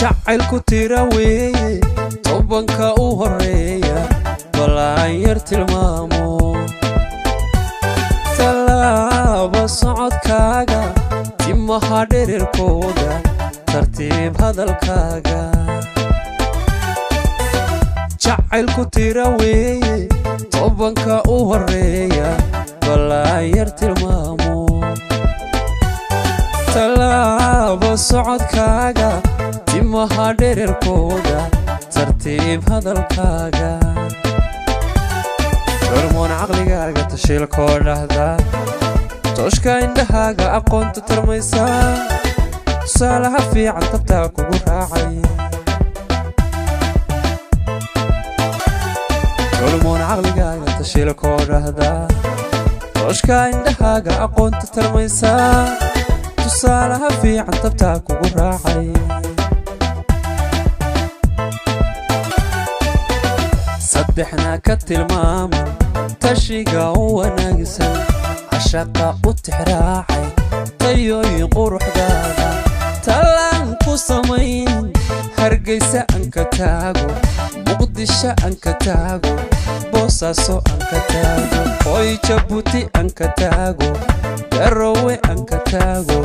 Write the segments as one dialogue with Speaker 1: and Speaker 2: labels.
Speaker 1: Jacaylku tira weeye, tobanka u horeeya balaan yar tilmaamo. Tallaaba socodkaaga, timaha dhererkooda, tartiib hadalkaaga. Jacaylku tira weeye, tobanka u horeeya balaan yar tilmaamo. Tallaaba socodkaaga, timaha dhererkooda, tartiib hadalkaaga. Hormoon caqligaaga tashiilkoo dhahda, tooshka indhahaaga aqoonta tarmaysa, tusaalaha fiican tabtaa kugu raacay. Hormoon caqligaaga tashiilkoo dhahda, tooshka indhahaaga aqoonta tarmaysa, tusaalaha fiican tabtaa kugu raacay. Saddexna ka tilmaama, tashiga u wanaagsan, cashaqa u tixraacay, tayooyin quruxdaada. Tallaan ku samayn, Hargeysa aan ka taago, Muqdisho aan ka taago, Boosaaso aan ka taago, hoy Jabuuti aan ka taago, Garowe aan ka taago,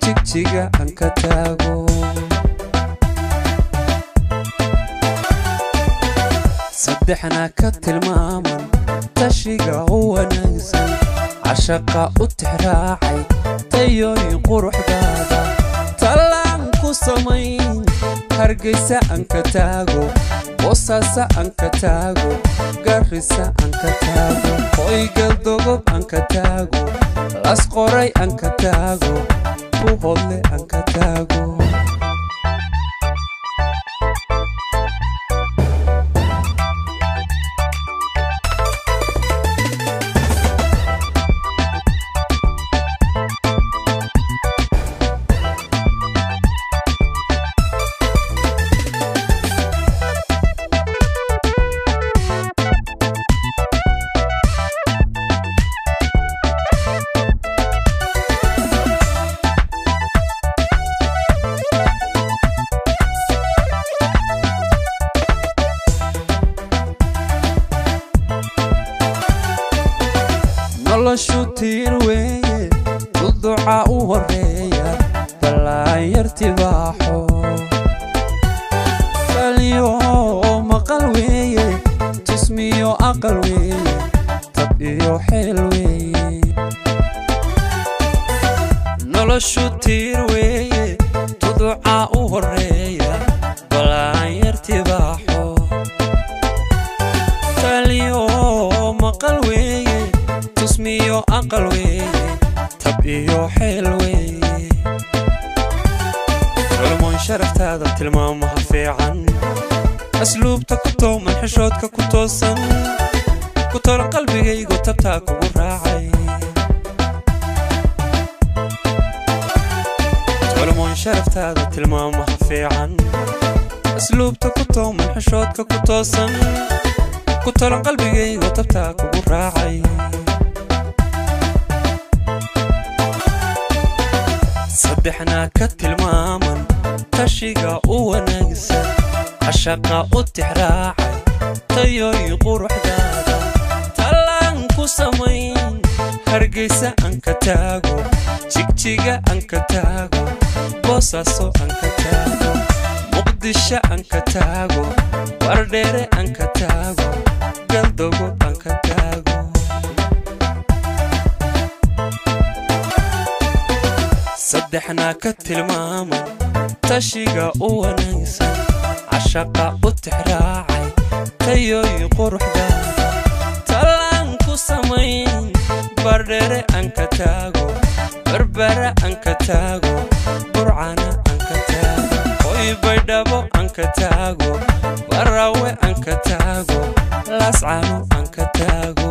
Speaker 1: Jigjiga aan ka taago. Saddexna ka tilmaaman, tashiga u wanaagsan, cashaqa u tixraacay, tayooyin quruxdaada. Tallaan ku samayn, Hargeysa aan ka taago, Boosaaso aan ka taago, Garissa aan ka taago, hoy Galdogob aan ka taago, Lasqoray aan ka taago, Buhodle aan ka taago. Noloshu tiir weeye, duduca u horeeya balaan yar tibaaxo. Taliyo maqal weeye, tusmiyo aqal weeye, tab iyo xeel weeye. Noloshu tiir weeye, duduca u horeeya balaan yar tibaaxo. Taliyo maqal weeye, tusmiyo aqal weeye, tab iyo xeel weeye. Culmoon sharaftaada tilmaamaha fiican, asluubta ku tooman, xishoodka ku toosan, ku toran qalbigaygu tabtaa kugu raacay. Culmoon sharaftaada tilmaamaha fiican, asluubta ku tooman, xishoodka ku toosan, ku toran qalbigaygu tabtaa kugu raacay. Saddexna ka tilmaaman, tashiga u wanaagsan, cashaqa u tixraacay, tayooyin quruxdaada. Tallaan ku samayn, Hargeysa aan ka taago, Jigjiga aan ka taago, Boosaaso aan ka taago, Muqdisho aan ka taago, Bardheere aan ka taago, Galdogo aan ka taago. Saddexna ka tilmaama, tashiga u wanaagsan, cashaqa u tixraacay, tayooyin quruxdaada. Tallaan ku samayn, Bardheere aan ka taago, Berbera aan ka taago, Burcana aan ka taago, hoy Baydhabo aan ka taago, Barawe aan ka taago, Laascano aan ka taago.